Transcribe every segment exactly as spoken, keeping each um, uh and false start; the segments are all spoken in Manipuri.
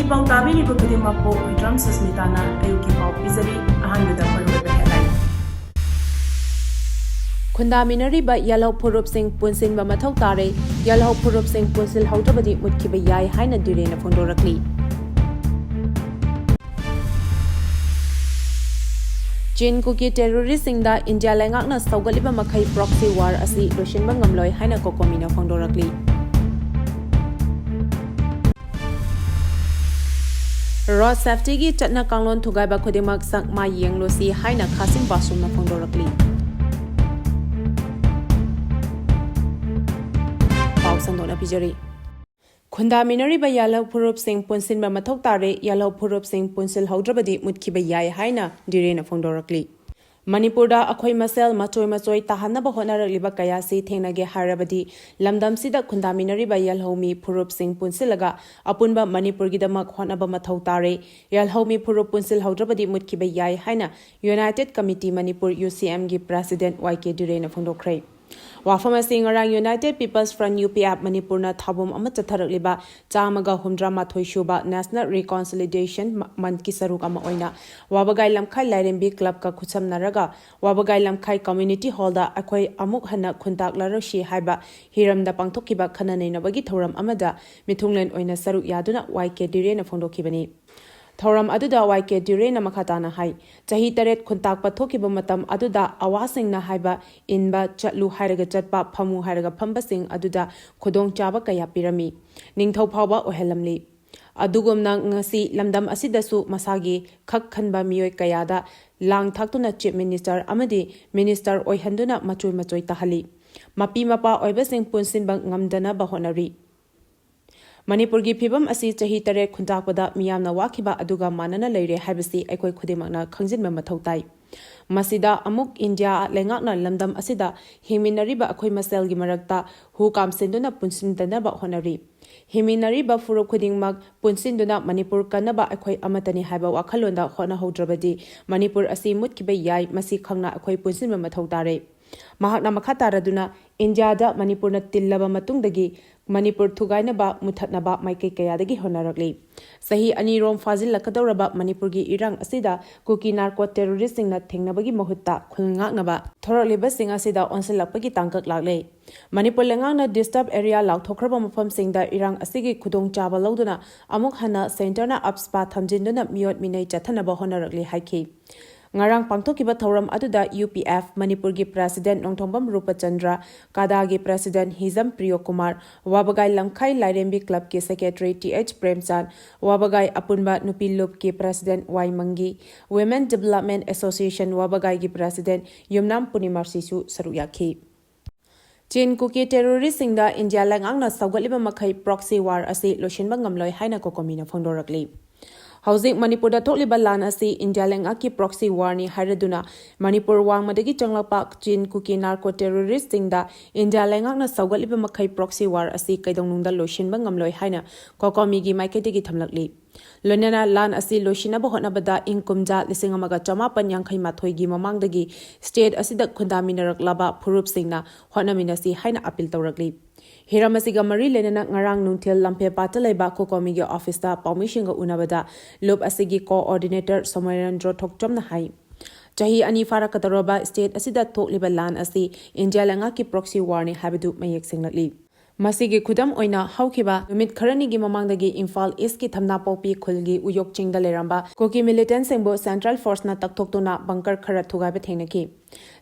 ꯄꯥꯎ ꯇꯥꯕꯤꯔꯤꯕ ꯈꯨꯗꯤꯡꯃꯛꯄꯨ ꯍꯨꯏꯗ꯭ꯔꯝ ꯁꯁꯃꯤꯇꯥꯅ ꯑꯌꯨꯛꯀꯤ ꯄꯥꯎ ꯄꯤꯖꯔꯤ꯫ ꯑꯍꯥꯟꯕꯗ ꯃꯔꯨꯑꯣꯏꯕ headline꯫ ꯈꯨꯟꯗꯥꯃꯤꯟꯅꯔꯤꯕ ꯌꯦꯜꯍꯧ ꯐꯨꯔꯨꯞꯁꯤꯡ ꯄꯨꯟꯁꯤꯟꯕ ꯃꯊꯧ ꯇꯥꯔꯦ꯫ ꯌꯦꯜꯍꯧ ꯐꯨꯔꯨꯞꯁꯤꯡ ꯄꯨꯟꯁꯤꯜꯍꯧꯗ꯭ꯔꯕꯗꯤ ꯃꯨꯠꯈꯤꯕ ꯌꯥꯏ ꯍꯥꯏꯅ ꯗꯤꯔꯦꯅ ꯐꯣꯡꯗꯣꯔꯛꯂꯤ꯫ ꯆꯤꯟ ꯀꯨꯀꯤ terroristꯁꯤꯡꯗ ꯏꯟꯗꯤꯌꯥ ꯂꯩꯉꯥꯛꯅ ꯁꯧꯒꯠꯂꯤꯕ ꯃꯈꯩ proxy war ꯑꯁꯤ ꯂꯣꯏꯁꯤꯟꯕ ꯉꯝꯂꯣꯏ ꯍꯥꯏꯅ ꯀꯣꯀꯣꯃꯤꯅ ꯐꯣꯡꯗꯣꯔꯛꯂꯤ꯫ Road safetyꯒꯤ ꯆꯠꯅ ꯀꯥꯡꯂꯣꯟ ꯊꯨꯒꯥꯏꯕ ꯈꯨꯗꯤꯡꯃꯛ ꯁꯛ ꯃꯥꯏ ꯌꯦꯡꯂꯨꯁꯤ ꯍꯥꯏꯅ ꯈꯥꯁꯤꯝ ꯕꯥꯁꯨꯝꯅ ꯐꯣꯡꯗꯣꯔꯛꯂꯤ꯫ ꯄꯥꯎ ꯁꯟꯗꯣꯛꯅ ꯄꯤꯖꯔꯤ꯫ ꯈꯨꯟꯗꯥꯃꯤꯟꯅꯔꯤꯕ ꯌꯦꯜꯍꯧ ꯐꯨꯔꯨꯞꯁꯤꯡ ꯄꯨꯟꯁꯤꯟꯕ ꯃꯊꯧ ꯇꯥꯔꯦ, ꯌꯦꯜꯍꯧ ꯐꯨꯔꯨꯞꯁꯤꯡ ꯄꯨꯟꯁꯤꯜꯍꯧꯗ꯭ꯔꯕꯗꯤ ꯃꯨꯠꯈꯤꯕ ꯌꯥꯏ ꯍꯥꯏꯅ ꯗꯤꯔꯦꯅ ꯐꯣꯡꯗꯣꯔꯛꯂꯤ꯫ ꯃꯅꯤꯄꯨꯔꯗ ꯑꯩꯈꯣꯏ ꯃꯁꯦꯜ ꯃꯆꯣꯏ ꯃꯆꯣꯏ ꯇꯥꯍꯟꯅꯕ ꯍꯣꯠꯅꯔꯛꯂꯤꯕ ꯀꯌꯥꯁꯤ ꯊꯦꯡꯅꯒꯦ ꯍꯥꯏꯔꯕꯗꯤ, ꯂꯝꯗꯝꯁꯤꯗ ꯈꯨꯟꯗꯥꯃꯤꯟꯅꯔꯤꯕ ꯌꯦꯜꯍꯧꯃꯤ ꯐꯨꯔꯨꯞꯁꯤꯡ ꯄꯨꯟꯁꯤꯜꯂꯒ ꯑꯄꯨꯟꯕ ꯃꯅꯤꯄꯨꯔꯒꯤꯗꯃꯛ ꯍꯣꯠꯅꯕ ꯃꯊꯧ ꯇꯥꯔꯦ꯫ ꯌꯦꯜꯍꯧꯃꯤ ꯐꯨꯔꯨꯞ ꯄꯨꯟꯁꯤꯜꯍꯧꯗ꯭ꯔꯕꯗꯤ ꯃꯨꯠꯈꯤꯕ ꯌꯥꯏ ꯍꯥꯏꯅ United Committee ꯃꯅꯤꯄꯨꯔ, UCMꯒꯤ President ꯋꯥꯏ ꯀꯦ ꯗꯤꯔꯦꯅ ꯐꯣꯡꯗꯣꯛꯈ꯭ꯔꯦ꯫ ꯋꯥꯐꯝ ꯑꯁꯤ ꯉꯔꯥꯡ United People's Front, UPF, ꯃꯅꯤꯄꯨꯔꯅ ꯊꯧꯕꯨꯝ ꯑꯃ ꯆꯠꯊꯔꯛꯂꯤꯕ ꯆꯥꯝꯃꯒ ꯍꯨꯝꯗ꯭ꯔꯥ ꯃꯥꯊꯣꯏ ꯁꯨꯕ National Reconciliation Monthꯀꯤ ꯁꯔꯨꯛ ꯑꯃ ꯑꯣꯏꯅ ꯋꯥꯕꯒꯥꯏ ꯂꯝꯈꯥꯏ ꯂꯥꯏꯔꯦꯝꯕꯤ clubꯀ ꯈꯨꯠꯁꯝꯅꯔꯒ ꯋꯥꯕꯒꯥꯏ ꯂꯝꯈꯥꯏ community hallꯗ ꯑꯩꯈꯣꯏ ꯑꯃꯨꯛ ꯍꯟꯅ ꯈꯨꯟꯇꯥꯛꯂꯔꯣꯏꯁꯤ ꯍꯥꯏꯕ ꯍꯤꯔꯝꯗ ꯄꯥꯡꯊꯣꯛꯈꯤꯕ ꯈꯟꯅ ꯅꯩꯅꯕꯒꯤ ꯊꯧꯔꯝ ꯑꯃꯗ ꯃꯤꯊꯨꯡꯂꯦꯟ ꯑꯣꯏꯅ ꯁꯔꯨꯛ ꯌꯥꯗꯨꯅ ꯋꯥꯏ ꯀꯦ ꯗꯤꯔꯦꯅ ꯐꯣꯡꯗꯣꯛꯈꯤꯕꯅꯤ꯫ ꯊꯧꯔꯝ ꯑꯗꯨꯗ ꯋꯥꯏ ꯀꯦ ꯗꯤꯔꯦꯅ ꯃꯈꯥ ꯇꯥꯅ ꯍꯥꯏ, ꯆꯍꯤ ꯇꯔꯦꯠ ꯈꯨꯟꯇꯥꯛꯄ ꯊꯣꯛꯈꯤꯕ ꯃꯇꯝ ꯑꯗꯨꯗ ꯑꯋꯥꯁꯤꯡꯅ ꯍꯥꯏꯕ ꯏꯟꯕ, ꯆꯠꯂꯨ ꯍꯥꯏꯔꯒ ꯆꯠꯄ, ꯐꯝꯃꯨ ꯍꯥꯏꯔꯒ ꯐꯝꯕꯁꯤꯡ ꯑꯗꯨꯗ ꯈꯨꯗꯣꯡꯆꯥꯕ ꯀꯌꯥ ꯄꯤꯔꯝꯃꯤ, ꯅꯤꯡꯊꯧ ꯐꯥꯎꯕ ꯑꯣꯏꯍꯜꯂꯝꯂꯤ꯫ ꯑꯗꯨꯒꯨꯝꯅ ꯉꯁꯤ ꯂꯝꯗꯝ ꯑꯁꯤꯗꯁꯨ ꯃꯁꯥꯒꯤ ꯈꯛ ꯈꯟꯕ ꯃꯤꯑꯣꯏ ꯀꯌꯥꯗ ꯂꯥꯡ ꯊꯥꯛꯇꯨꯅ Chief Minister ꯑꯃꯗꯤ Minister ꯑꯣꯏꯍꯟꯗꯨꯅ ꯃꯆꯣꯏ ꯃꯆꯣꯏ ꯇꯥꯍꯜꯂꯤ꯫ ꯃꯄꯤ ꯃꯄꯥ ꯑꯣꯏꯕꯁꯤꯡ ꯄꯨꯟꯁꯤꯟꯕ ꯉꯝꯗꯅꯕ ꯍꯣꯠꯅꯔꯤ꯫ ꯃꯅꯤꯄꯨꯔꯒꯤ ꯐꯤꯕꯝ ꯑꯁꯤ ꯆꯍꯤ ꯇꯔꯦꯠ ꯈꯨꯟꯇꯥꯛꯄꯗ ꯃꯤꯌꯥꯝꯅ ꯋꯥꯈꯤꯕ ꯑꯗꯨꯒ ꯃꯥꯟꯅꯅ ꯂꯩꯔꯦ ꯍꯥꯏꯕꯁꯤ ꯑꯩꯈꯣꯏ ꯈꯨꯗꯤꯡꯃꯛꯅ ꯈꯪꯖꯤꯟꯕ ꯃꯊꯧ ꯇꯥꯏ꯫ ꯃꯁꯤꯗ ꯑꯃꯨꯛ ꯏꯟꯗꯤꯌꯥ ꯂꯩꯉꯥꯛꯅ ꯂꯝꯗꯝ ꯑꯁꯤꯗ ꯍꯤꯡꯃꯤꯟꯅꯔꯤꯕ ꯑꯩꯈꯣꯏ ꯃꯁꯦꯜꯒꯤ ꯃꯔꯛꯇ ꯍꯨ ꯀꯥꯝꯁꯤꯟꯗꯨꯅ ꯄꯨꯟꯁꯤꯟꯗꯅꯕ ꯍꯣꯠꯅꯔꯤ꯫ ꯍꯤꯡꯃꯤꯟꯅꯔꯤꯕ ꯐꯨꯔꯨꯞ ꯈꯨꯗꯤꯡꯃꯛ ꯄꯨꯟꯁꯤꯟꯗꯨꯅ ꯃꯅꯤꯄꯨꯔ ꯀꯟꯅꯕ ꯑꯩꯈꯣꯏ ꯑꯃꯠꯇꯅꯤ ꯍꯥꯏꯕ ꯋꯥꯈꯜꯂꯣꯟꯗ ꯍꯣꯠꯅꯍꯧꯗ꯭ꯔꯕꯗꯤ ꯃꯅꯤꯄꯨꯔ ꯑꯁꯤ ꯃꯨꯠꯈꯤꯕ ꯌꯥꯏ꯫ ꯃꯁꯤ ꯈꯪꯅ ꯑꯩꯈꯣꯏ ꯄꯨꯟꯁꯤꯟꯕ ꯃꯊꯧ ꯇꯥꯔꯦ꯫ ꯃꯍꯥꯛꯅ ꯃꯈꯥ ꯇꯥꯔꯗꯨꯅ ꯏꯟꯗꯤꯌꯥꯗ ꯃꯅꯤꯄꯨꯔꯅ ꯇꯤꯜꯂꯕ ꯃꯇꯨꯡꯗꯒꯤ ꯃꯅꯤꯄꯨꯔ ꯊꯨꯒꯥꯏꯅꯕ, ꯃꯨꯊꯠꯅꯕ ꯃꯥꯏꯀꯩ ꯀꯌꯥꯗꯒꯤ ꯍꯣꯠꯅꯔꯛꯂꯤ꯫ ꯆꯍꯤ ꯑꯅꯤꯔꯣꯝ ꯐꯥꯖꯤꯜꯂꯛꯀꯗꯧꯔꯕ ꯃꯅꯤꯄꯨꯔꯒꯤ ꯏꯔꯥꯡ ꯑꯁꯤꯗ ꯀꯨꯀꯤ ꯅꯥꯔꯀꯣ ꯇꯦꯔꯣꯔꯤꯁꯁꯤꯡꯅ ꯊꯦꯡꯅꯕꯒꯤ ꯃꯍꯨꯠꯇ ꯈꯨꯜ ꯉꯥꯛꯅꯕ ꯊꯣꯔꯛꯂꯤꯕꯁꯤꯡ ꯑꯁꯤꯗ ꯑꯣꯟꯁꯤꯜꯂꯛꯄꯒꯤ ꯇꯥꯡꯀꯛ ꯂꯥꯛꯂꯦ꯫ ꯃꯅꯤꯄꯨꯔ ꯂꯩꯉꯥꯛꯅ ꯗꯤꯁꯇꯔꯕ ꯑꯦꯔꯤꯌꯥ ꯂꯥꯎꯊꯣꯛꯈ꯭ꯔꯕ ꯃꯐꯝꯁꯤꯡꯗ ꯏꯔꯥꯡ ꯑꯁꯤꯒꯤ ꯈꯨꯗꯣꯡꯆꯥꯕ ꯂꯧꯗꯨꯅ ꯑꯃꯨꯛ ꯍꯟꯅ ꯁꯦꯟꯇꯔꯅ ꯑꯞꯁꯄꯥ ꯊꯝꯖꯤꯟꯗꯨꯅ ꯃꯤꯑꯣꯠ ꯃꯤꯅꯩ ꯆꯠꯊꯅꯕ ꯍꯣꯠꯅꯔꯛꯂꯤ ꯍꯥꯏꯈꯤ꯫ ꯉꯔꯥꯡ ꯄꯥꯡꯊꯣꯛꯈꯤꯕ ꯊꯧꯔꯝ ꯑꯗꯨꯗ ꯌꯨ ꯄꯤ ꯑꯦꯐ ꯃꯅꯤꯄꯨꯔꯒꯤ ꯄ꯭ꯔꯦꯁꯤꯗꯦꯟꯠ ꯅꯣꯡꯊꯣꯝꯕꯝ ꯔꯨꯄꯆꯟꯗ꯭ꯔ, ꯀꯥꯗꯥꯒꯤ ꯄ꯭ꯔꯦꯁꯤꯗꯦꯟꯠ ꯍꯤꯖꯝ ꯄ꯭ꯔꯤꯌꯣꯀꯨꯃꯥꯔ, ꯋꯥꯕꯒꯥꯏ ꯂꯝꯈꯥꯏ ꯂꯥꯏꯔꯦꯝꯕꯤ ꯀ꯭ꯂꯕꯀꯤ ꯁꯦꯀ꯭ꯔꯦꯇꯔꯤ ꯇꯤ ꯑꯩꯆ ꯄ꯭ꯔꯦꯝꯆꯥꯟ, ꯋꯥꯕꯒꯥꯏ ꯑꯄꯨꯟꯕ ꯅꯨꯄꯤ ꯂꯨꯞꯀꯤ ꯄ꯭ꯔꯦꯁꯤꯗꯦꯟꯠ ꯋꯥꯏ ꯃꯪꯒꯤ, ꯋꯤꯃꯦꯟ ꯗꯤꯕꯦꯂꯞꯃꯦꯟꯠ ꯑꯦꯁꯣꯁꯤꯌꯦꯁꯟ ꯋꯥꯕꯒꯥꯏꯒꯤ ꯄ꯭ꯔꯦꯁꯤꯗꯦꯟꯠ ꯌꯨꯝꯅꯥꯝ ꯄꯨꯔꯅꯤꯃꯥꯁꯤꯁꯨ ꯁꯔꯨꯛ ꯌꯥꯈꯤ꯫ ꯆꯤꯟ ꯀꯨꯀꯤ ꯇꯦꯔꯣꯔꯤꯁꯁꯤꯡꯗ ꯏꯟꯗꯤꯌꯥ ꯂꯩꯉꯥꯛꯅ ꯁꯧꯒꯠꯂꯤꯕ ꯃꯈꯩ ꯄ꯭ꯔꯣꯛꯁꯤ ꯋꯥꯔ ꯑꯁꯤ ꯂꯣꯏꯁꯤꯟꯕ ꯉꯝꯂꯣꯏ ꯍꯥꯏꯅ ꯀꯣꯀꯣꯃꯤꯅ ꯐꯣꯡꯗꯣꯔꯛꯂꯤ꯫ ꯍꯧꯖꯤꯛ ꯃꯅꯤꯄꯨꯔꯗ ꯊꯣꯛꯂꯤꯕ ꯂꯥꯟ ꯑꯁꯤ ꯏꯟꯗꯤꯌꯥ ꯂꯩꯉꯥꯛꯀꯤ ꯄ꯭ꯔꯣꯛꯁꯤ ꯋꯥꯔꯅꯤ ꯍꯥꯏꯔꯗꯨꯅ ꯃꯅꯤꯄꯨꯔ ꯋꯥꯡꯃꯗꯒꯤ ꯆꯪꯂꯛꯄ ꯆꯤꯟ ꯀꯨꯀꯤ ꯅꯥꯔꯀꯣ ꯇꯦꯔꯣꯔꯤꯁꯁꯤꯡꯗ ꯏꯟꯗꯤꯌꯥ ꯂꯩꯉꯥꯛꯅ ꯁꯧꯒꯠꯂꯤꯕ ꯃꯈꯩ ꯄ꯭ꯔꯣꯛꯁꯤ ꯋꯥꯔ ꯑꯁꯤ ꯀꯩꯗꯧꯅꯨꯡꯗ ꯂꯣꯏꯁꯤꯟꯕ ꯉꯝꯂꯣꯏ ꯍꯥꯏꯅ ꯀꯣꯀꯣꯃꯤꯒꯤ ꯃꯥꯏꯀꯩꯗꯒꯤ ꯊꯝꯂꯛꯂꯤ꯫ ꯂꯣꯏꯅꯅ ꯂꯥꯟ ꯑꯁꯤ ꯂꯣꯏꯁꯤꯟꯅꯕ ꯍꯣꯠꯅꯕꯗ ꯏꯪ ꯀꯨꯝꯖꯥ ꯂꯤꯁꯤꯡ ꯑꯃꯒ ꯆꯃꯥꯄꯟ ꯌꯥꯡꯈꯩ ꯃꯥꯊꯣꯏꯒꯤ ꯃꯃꯥꯡꯗꯒꯤ ꯁ꯭ꯇꯦꯠ ꯑꯁꯤꯗ ꯈꯨꯟꯗꯥꯃꯤꯟꯅꯔꯛꯂꯕ ꯐꯨꯔꯨꯞꯁꯤꯡꯅ ꯍꯣꯠꯅꯃꯤꯟꯅꯁꯤ ꯍꯥꯏꯅ ꯑꯄꯤꯜ ꯇꯧꯔꯛꯂꯤ꯫ ꯍꯤꯔꯝ ꯑꯁꯤꯒ ꯃꯔꯤ ꯂꯩꯅꯅ ꯉꯔꯥꯡ ꯅꯨꯡꯊꯤꯜ ꯂꯝꯐꯦꯜꯄꯥꯠꯇ ꯂꯩꯕ ꯀꯣꯀꯣꯃꯤꯒꯤ ꯑꯣꯐꯤꯁꯇ ꯄꯥꯎꯃꯤꯁꯤꯡꯒ ꯎꯅꯕꯗ ꯂꯨꯞ ꯑꯁꯤꯒꯤ ꯀꯣꯑꯣꯔꯗꯤꯅꯦꯇꯔ ꯁꯣꯃꯣꯏꯔꯦꯟꯗ꯭ꯔꯣ ꯊꯣꯛꯆꯣꯝꯅ ꯍꯥꯏ, ꯆꯍꯤ ꯑꯅꯤ ꯐꯥꯔꯛꯀꯗꯧꯔꯕ ꯁ꯭ꯇꯦꯠ ꯑꯁꯤꯗ ꯊꯣꯛꯂꯤꯕ ꯂꯥꯟ ꯑꯁꯤ ꯏꯟꯗꯤꯌꯥ ꯂꯩꯉꯥꯛꯀꯤ ꯄ꯭ꯔꯣꯛꯁꯤ ꯋꯥꯔꯅꯤ ꯍꯥꯏꯕꯗꯨ ꯃꯌꯦꯛ ꯁꯦꯡꯂꯛꯂꯤ꯫ ꯃꯁꯤꯒꯤ ꯈꯨꯗꯝ ꯑꯣꯏꯅ ꯍꯧꯈꯤꯕ ꯅꯨꯃꯤꯠ ꯈꯔꯅꯤꯒꯤ ꯃꯃꯥꯡꯗꯒꯤ ꯏꯝꯐꯥꯜ ꯏꯁꯀꯤ ꯊꯝꯅꯥꯄꯣꯛꯄꯤ ꯈꯨꯜꯒꯤ ꯎꯌꯣꯛ ꯆꯤꯡꯗ ꯂꯩꯔꯝꯕ ꯀꯨꯀꯤ ꯃꯤꯂꯤꯇꯦꯟꯠꯁꯤꯡꯕꯨ ꯁꯦꯟꯇ꯭ꯔꯦꯜ ꯐꯣꯔꯁꯅ ꯇꯛꯊꯣꯛꯇꯨꯅ ꯕꯪꯀꯔ ꯈꯔ ꯊꯨꯒꯥꯏꯕ ꯊꯦꯡꯅꯈꯤ꯫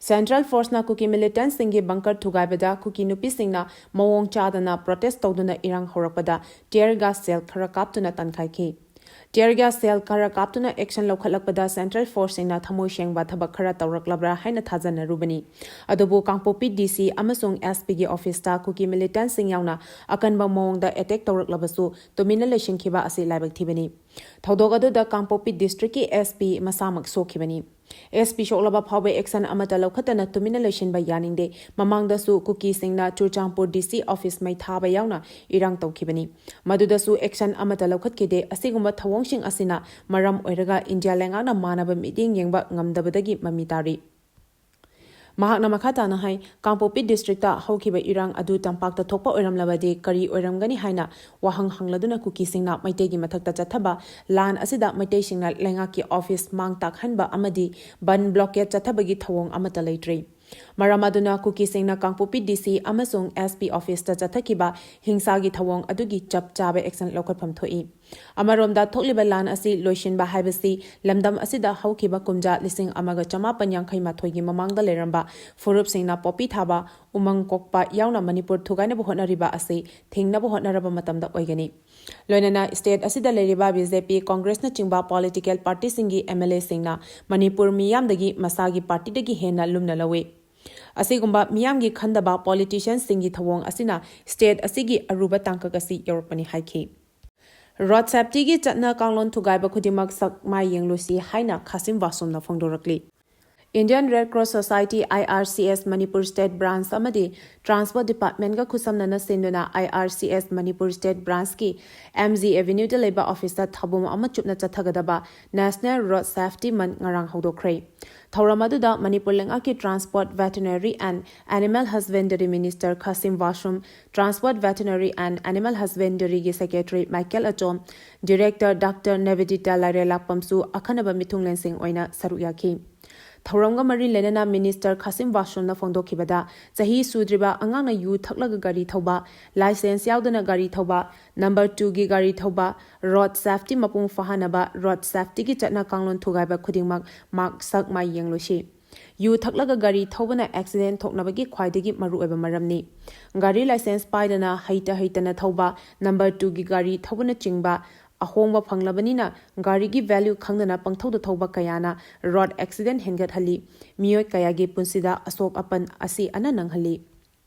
ꯁꯦꯟꯇ꯭ꯔꯦꯜ ꯐꯣꯔꯁꯅ ꯀꯨꯀꯤ ꯃꯤꯂꯤꯇꯦꯟꯠꯁꯤꯡꯒꯤ ꯕꯪꯀꯔ ꯊꯨꯒꯥꯏꯕꯗ ꯀꯨꯀꯤ ꯅꯨꯄꯤꯁꯤꯡꯅ ꯃꯑꯣꯡ ꯆꯥꯗꯅ ꯄ꯭ꯔꯣꯇꯦꯁ ꯇꯧꯗꯨꯅ ꯏꯔꯥꯡ ꯍꯧꯔꯛꯄꯗ ꯇꯤꯌꯔ ꯒꯥꯁ ꯁꯦꯜ ꯈꯔ ꯀꯥꯞꯇꯨꯅ ꯇꯥꯟꯈꯥꯏꯈꯤ꯫ ꯇꯤꯌꯔ ꯒ꯭ꯌꯥꯁ ꯁꯦꯜ ꯈꯔ ꯀꯥꯞꯇꯨꯅ ꯑꯦꯛꯁꯟ ꯂꯧꯈꯠꯂꯛꯄꯗ ꯁꯦꯟꯇ꯭ꯔꯦꯜ ꯐꯣꯔꯁꯁꯤꯡꯅ ꯊꯃꯣꯏ ꯁꯦꯡꯕ ꯊꯕꯛ ꯈꯔ ꯇꯧꯔꯛꯂꯕ꯭ꯔꯥ ꯍꯥꯏꯅ ꯊꯥꯖꯅꯔꯨꯕꯅꯤ꯫ ꯑꯗꯨꯕꯨ ꯀꯥꯡꯄꯣꯛꯄꯤ ꯗꯤ ꯁꯤ ꯑꯃꯁꯨꯡ ꯑꯦꯁ ꯄꯤꯒꯤ ꯑꯣꯐꯤꯁꯇ ꯀꯨꯀꯤ ꯃꯤꯂꯤꯇꯦꯟꯠꯁꯤꯡ ꯌꯥꯎꯅ ꯑꯀꯟꯕ ꯃꯑꯣꯡꯗ ꯑꯦꯇꯦꯛ ꯇꯧꯔꯛꯂꯕꯁꯨ ꯇꯨꯃꯤꯟꯅ ꯂꯩꯁꯤꯟꯈꯤꯕ ꯑꯁꯤ ꯂꯥꯏꯕꯛ ꯊꯤꯕꯅꯤ꯫ ꯊꯧꯗꯣꯛ ꯑꯗꯨꯗ ꯀꯥꯡꯄꯣꯛꯄꯤ ꯗꯤꯁꯇ꯭ꯔꯤꯛꯀꯤ ꯑꯦꯁ ꯄꯤ ꯃꯁꯥꯃꯛ ꯁꯣꯛꯈꯤꯕꯅꯤ꯫ ꯑꯦꯁ ꯄꯤ ꯁꯣꯛꯂꯕ ꯐꯥꯎꯕ ꯑꯦꯛꯁꯟ ꯑꯃꯠꯇ ꯂꯧꯈꯠꯇꯅ ꯇꯨꯃꯤꯟꯅ ꯂꯩꯁꯤꯟꯕ ꯌꯥꯅꯤꯡꯗꯦ꯫ ꯃꯃꯥꯡꯗꯁꯨ ꯀꯨꯀꯤꯁꯤꯡꯅ ꯆꯨꯔꯆꯥꯟꯄꯨꯔ ꯗꯤ ꯁꯤ ꯑꯣꯐꯤꯁ ꯃꯩ ꯊꯥꯕ ꯌꯥꯎꯅ ꯏꯔꯥꯡ ꯇꯧꯈꯤꯕꯅꯤ꯫ ꯃꯗꯨꯗꯁꯨ ꯑꯦꯛꯁꯟ ꯑꯃꯠꯇ ꯂꯧꯈꯠꯈꯤꯗꯦ꯫ ꯑꯁꯤꯒꯨꯝꯕ ꯊꯧꯑꯣꯡꯁꯤꯡ ꯑꯁꯤꯅ ꯃꯔꯝ ꯑꯣꯏꯔꯒ ꯏꯟꯗꯤꯌꯥ ꯂꯩꯉꯥꯛꯅ ꯃꯥꯟꯅꯕ ꯃꯤꯠꯌꯦꯡ ꯌꯦꯡꯕ ꯉꯝꯗꯕꯗꯒꯤ ꯃꯃꯤ ꯇꯥꯔꯤ꯫ ꯃꯍꯥꯛꯅ ꯃꯈꯥ ꯇꯥꯅ ꯍꯥꯏ, ꯀꯥꯡꯄꯣꯛꯄꯤ ꯗꯤꯁꯇ꯭ꯔꯤꯛꯇ ꯍꯧꯈꯤꯕ ꯏꯔꯥꯡ ꯑꯗꯨ ꯇꯝꯄꯥꯛꯇ ꯊꯣꯛꯄ ꯑꯣꯏꯔꯝꯂꯕꯗꯤ ꯀꯔꯤ ꯑꯣꯏꯔꯝꯒꯅꯤ ꯍꯥꯏꯅ ꯋꯥꯍꯪ ꯍꯪꯂꯗꯨꯅ ꯀꯨꯀꯤꯁꯤꯡꯅ ꯃꯩꯇꯩꯒꯤ ꯃꯊꯛꯇ ꯆꯠꯊꯕ ꯂꯥꯟ ꯑꯁꯤꯗ ꯃꯩꯇꯩꯁꯤꯡꯅ ꯂꯩꯉꯥꯛꯀꯤ ꯑꯣꯐꯤꯁ ꯃꯥꯡ ꯇꯥꯛꯍꯟꯕ ꯑꯃꯗꯤ ꯕꯟ ꯕ꯭ꯂꯣꯀꯦꯠ ꯆꯠꯊꯕꯒꯤ ꯊꯧꯑꯣꯡ ꯑꯃꯠꯇ ꯂꯩꯇ꯭ꯔꯤ꯫ ꯃꯔꯝ ꯑꯗꯨꯅ ꯀꯨꯀꯤꯁꯤꯡꯅ ꯀꯥꯡꯄꯣꯛꯄꯤ ꯗꯤ ꯁꯤ ꯑꯃꯁꯨꯡ ꯑꯦꯁ ꯄꯤ ꯑꯣꯐꯤꯁꯇ ꯆꯠꯊꯈꯤꯕ ꯍꯤꯡꯁꯥꯒꯤ ꯊꯧꯑꯣꯡ ꯑꯗꯨꯒꯤ ꯆꯞ ꯆꯥꯕ ꯑꯦꯛꯁꯟ ꯂꯧꯈꯠꯐꯝ ꯊꯣꯛꯏ꯫ ꯑꯃꯔꯣꯝꯗ ꯊꯣꯛꯂꯤꯕ ꯂꯥꯟ ꯑꯁꯤ ꯂꯣꯏꯁꯤꯟꯕ ꯍꯥꯏꯕꯁꯤ ꯂꯝꯗꯝ ꯑꯁꯤꯗ ꯍꯧꯈꯤꯕ ꯀꯨꯝꯖꯥ ꯂꯤꯁꯤꯡ ꯑꯃꯒ ꯆꯃꯥꯄꯟ ꯌꯥꯡꯈꯩ ꯃꯥꯊꯣꯏꯒꯤ ꯃꯃꯥꯡꯗ ꯂꯩꯔꯝꯕ ꯐꯨꯔꯨꯞꯁꯤꯡꯅ ꯄꯣꯄꯤ ꯊꯥꯕ, ꯎꯃꯪ ꯀꯣꯛꯄ ꯌꯥꯎꯅ ꯃꯅꯤꯄꯨꯔ ꯊꯨꯒꯥꯏꯅꯕ ꯍꯣꯠꯅꯔꯤꯕ ꯑꯁꯤ ꯊꯤꯡꯅꯕ ꯍꯣꯠꯅꯔꯕ ꯃꯇꯝꯗ ꯑꯣꯏꯒꯅꯤ꯫ ꯂꯣꯏꯅꯅ ꯁ꯭ꯇꯦꯠ ꯑꯁꯤꯗ ꯂꯩꯔꯤꯕ ꯕꯤ ꯖꯦ ꯄꯤ, ꯀꯣꯡꯒ꯭ꯔꯦꯁꯅꯆꯤꯡꯕ ꯄꯣꯂꯤꯇꯤꯀꯦꯜ ꯄꯥꯔꯇꯤꯁꯤꯡꯒꯤ ꯑꯦꯝ ꯑꯦꯜ ꯑꯦꯁꯤꯡꯅ ꯃꯅꯤꯄꯨꯔ ꯃꯤꯌꯥꯝꯗꯒꯤ ꯃꯁꯥꯒꯤ ꯄꯥꯔꯇꯤꯗꯒꯤ ꯍꯦꯟꯅ ꯂꯨꯝꯅ ꯂꯧꯏ꯫ ꯑꯁꯤꯒꯨꯝꯕ ꯃꯤꯌꯥꯝꯒꯤ ꯈꯟꯗꯕ ꯄꯣꯂꯤꯇꯤꯁꯤꯌꯟꯁꯤꯡꯒꯤ ꯊꯧꯑꯣꯡ ꯑꯁꯤꯅ ꯁ꯭ꯇꯦꯠ ꯑꯁꯤꯒꯤ ꯑꯔꯨꯕ ꯇꯥꯡꯀꯛ ꯑꯁꯤ ꯌꯧꯔꯛꯄꯅꯤ ꯍꯥꯏꯈꯤ꯫ ꯔꯣꯗ ꯁꯦꯐꯇꯤꯒꯤ ꯆꯠꯅ ꯀꯥꯡꯂꯣꯟ ꯊꯨꯒꯥꯏꯕ ꯈꯨꯗꯤꯡꯃꯛ ꯁꯛ ꯃꯥꯏ ꯌꯦꯡꯂꯨꯁꯤ ꯍꯥꯏꯅ ꯈꯥꯁꯤꯝ ꯋꯥꯁꯨꯝꯅ ꯐꯣꯡꯗꯣꯔꯛꯂꯤ꯫ Indian Red Cross Society, I R C S, Manipur state branch ꯑꯃꯗꯤ ꯇ꯭ꯔꯥꯟꯁꯄꯣꯔꯠ ꯗꯤꯄꯥꯔꯠꯃꯦꯟꯠꯒ ꯈꯨꯠꯁꯝꯅꯅ ꯁꯤꯟꯗꯨꯅ I R C S Manipur state ꯕ꯭ꯔꯥꯟꯆꯀꯤ ꯑꯦꯝ ꯖꯤ ꯑꯦꯚꯦꯅ꯭ꯌꯨꯗ ꯂꯩꯕ ꯑꯣꯐꯤꯁꯇ ꯊꯥꯕꯨꯝ ꯑꯃ ꯆꯨꯞꯅ ꯆꯠꯊꯒꯗꯕ National Road Safety Month ꯉꯔꯥꯡ ꯍꯧꯗꯣꯛꯈ꯭ꯔꯦ꯫ ꯊꯧꯔꯝ ꯑꯗꯨꯗ ꯃꯅꯤꯄꯨꯔ ꯂꯩꯉꯥꯛꯀꯤ Transport, Veterinary and Animal Husbandry Minister Khashim Vashum, Transport, Veterinary and Animal Husbandryꯒꯤ Secretary Michael Achom, Director doctor Nivedita ꯂꯥꯏꯔꯦꯂꯥꯛꯄꯝꯁꯨ ꯑꯈꯟꯅꯕ ꯃꯤꯊꯨꯡꯂꯦꯟꯁꯤꯡ ꯑꯣꯏꯅ ꯁꯔꯨꯛ ꯌꯥꯈꯤ꯫ ꯊꯧꯔꯝꯒ ꯃꯔꯤ ꯂꯩꯅꯅ ꯃꯤꯅꯤꯁꯇꯔ ꯈꯥꯁꯤꯝ ꯋꯥꯁꯨꯝꯅ ꯐꯣꯡꯗꯣꯛꯈꯤꯕꯗ, ꯆꯍꯤ ꯁꯨꯗ꯭ꯔꯤꯕ ꯑꯉꯥꯡꯅ ꯌꯨ ꯊꯛꯂꯒ ꯒꯥꯔꯤ ꯊꯧꯕ, ꯂꯥꯏꯁꯦꯟꯁ ꯌꯥꯎꯗꯅ ꯒꯥꯔꯤ ꯊꯧꯕ, ꯅꯝꯕꯔ ꯇꯨꯒꯤ ꯒꯥꯔꯤ ꯊꯧꯕ, ꯔꯣꯗ ꯁꯦꯐꯇꯤ ꯃꯄꯨꯡ ꯐꯥꯍꯟꯅꯕ ꯔꯣꯗ ꯁꯦꯐꯇꯤꯒꯤ ꯆꯠꯅ ꯀꯥꯡꯂꯣꯟ ꯊꯨꯒꯥꯏꯕ ꯈꯨꯗꯤꯡꯃꯛ ꯃꯥꯛ ꯁꯛ ꯃꯥꯏ ꯌꯦꯡꯂꯨꯁꯤ꯫ ꯌꯨ ꯊꯛꯂꯒ ꯒꯥꯔꯤ ꯊꯧꯕꯅ ꯑꯦꯛꯁꯤꯗꯦꯟ ꯊꯣꯛꯅꯕꯒꯤ ꯈ꯭ꯋꯥꯏꯗꯒꯤ ꯃꯔꯨꯑꯣꯏꯕ ꯃꯔꯝꯅꯤ꯫ ꯒꯥꯔꯤ ꯂꯥꯏꯁꯦꯟꯁ ꯄꯥꯏꯗꯅ ꯍꯩꯇ ꯍꯩꯇꯅ ꯊꯧꯕ, ꯅꯝꯕꯔ ꯇꯨꯒꯤ ꯒꯥꯔꯤ ꯊꯧꯕꯅꯆꯤꯡꯕ ꯑꯍꯣꯡꯕ ꯐꯪꯂꯕꯅꯤꯅ ꯒꯥꯔꯤꯒꯤ ꯚꯦꯂ꯭ꯌꯨ ꯈꯪꯗꯅ ꯄꯪꯊꯧꯗ ꯊꯧꯕ ꯀꯌꯥꯅ ꯔꯣꯗ ꯑꯦꯛꯁꯤꯗꯦꯟ ꯍꯦꯟꯒꯠꯍꯜꯂꯤ, ꯃꯤꯑꯣꯏ ꯀꯌꯥꯒꯤ ꯄꯨꯟꯁꯤꯗ ꯑꯁꯣꯛ ꯑꯄꯟ ꯑꯁꯤ ꯑꯅ ꯅꯪꯍꯜꯂꯤ꯫